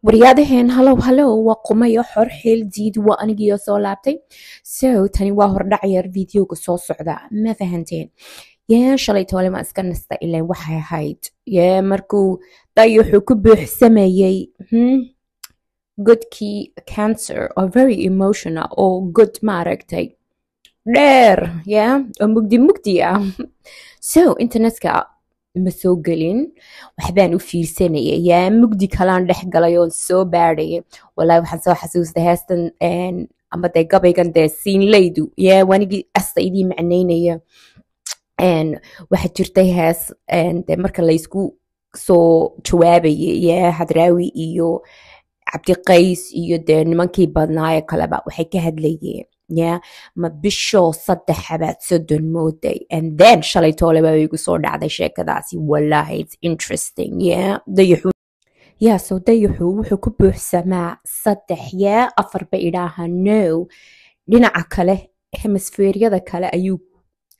Waryaadaheen, halow halow, waa qumayo xor xeel diid, waa anigiyo soo laabtay. So tani waa hordhac yar videoga soo socda, ma fahanteen? Yee, shalay toole ma iska nasta, ileen waxay ahayd yee markuu dayaxu ku buuxsamayey godkii Cancer oo very emotional oo god maaragtay dheer, yeah, oo mugdi mugdi ah. So internetka ma soo gelin, waxbaan u fiirsanayay, yaa mugdi kalaan dhex galay oo soo baadhayay. Wallahi waxaan soo xasuustay heestan ama dee gabaygan dee siinlaydu, yaa wanigii asta idii macnaynaya. Waxaa jirtay hees dee marka laysku soo jawaabayay, yaa Hadraawi iyo Cabdiqays iyo dee nimankii badnaaye kaleba waxay ka hadlayeen, ya ma bishoo saddexabaad 30 mooday. And then shalay toole baa igu soo dhacday sheekadaasi. Wallahi it's interesting. Yeah, dayaxu, yeah, so dayaxu wuxuu ku buuxsamaa saddex, yeah, afar ba idhaaha. No, dhinaca kale, hemisferyada kale ayuu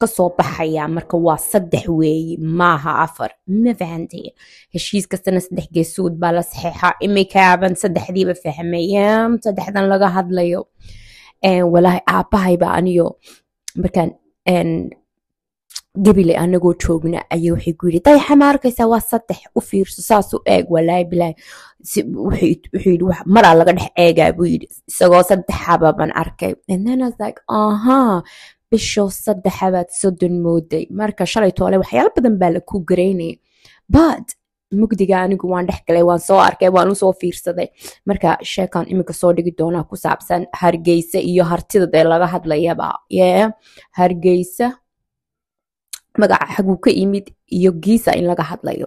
kasoo baxayaa, marka waa saddex weeye, maaha afar, ma fahanteen? Heshiis kastana saddex geesood baa la saxeexaa. Imikaaban saddexdiiba fahmaya, saddexdan laga hadlayo. Walaahi aabbahay baa aniyo markaan Gebile anagoo joogna ayaa waxay ku yidhi, "Dayaxa ma arkaysaa? Waa saddex, u fiirso, saas u eeg." Walaahi bilaahi wuxuu yidhi, "Maraa laga dhex eegaa," buu yidhi, "isagoo saddexaba baan arkay." And then I was like, "Aha, bishoo saddexabaad 30 mooday." Marka shalay toole waxyaalo badan baa la ku garaynayay, but mugdiga anigu waan dhex galay, waan soo arkay, waan usoo fiirsaday. Marka sheekaan iminka soo dhigi doonaa ku saabsan Hargeysa iyo hartida dee laga hadlayaba, yeah, Hargeysa magaca xaguu ka yimid iyo Giisa in laga hadlayo.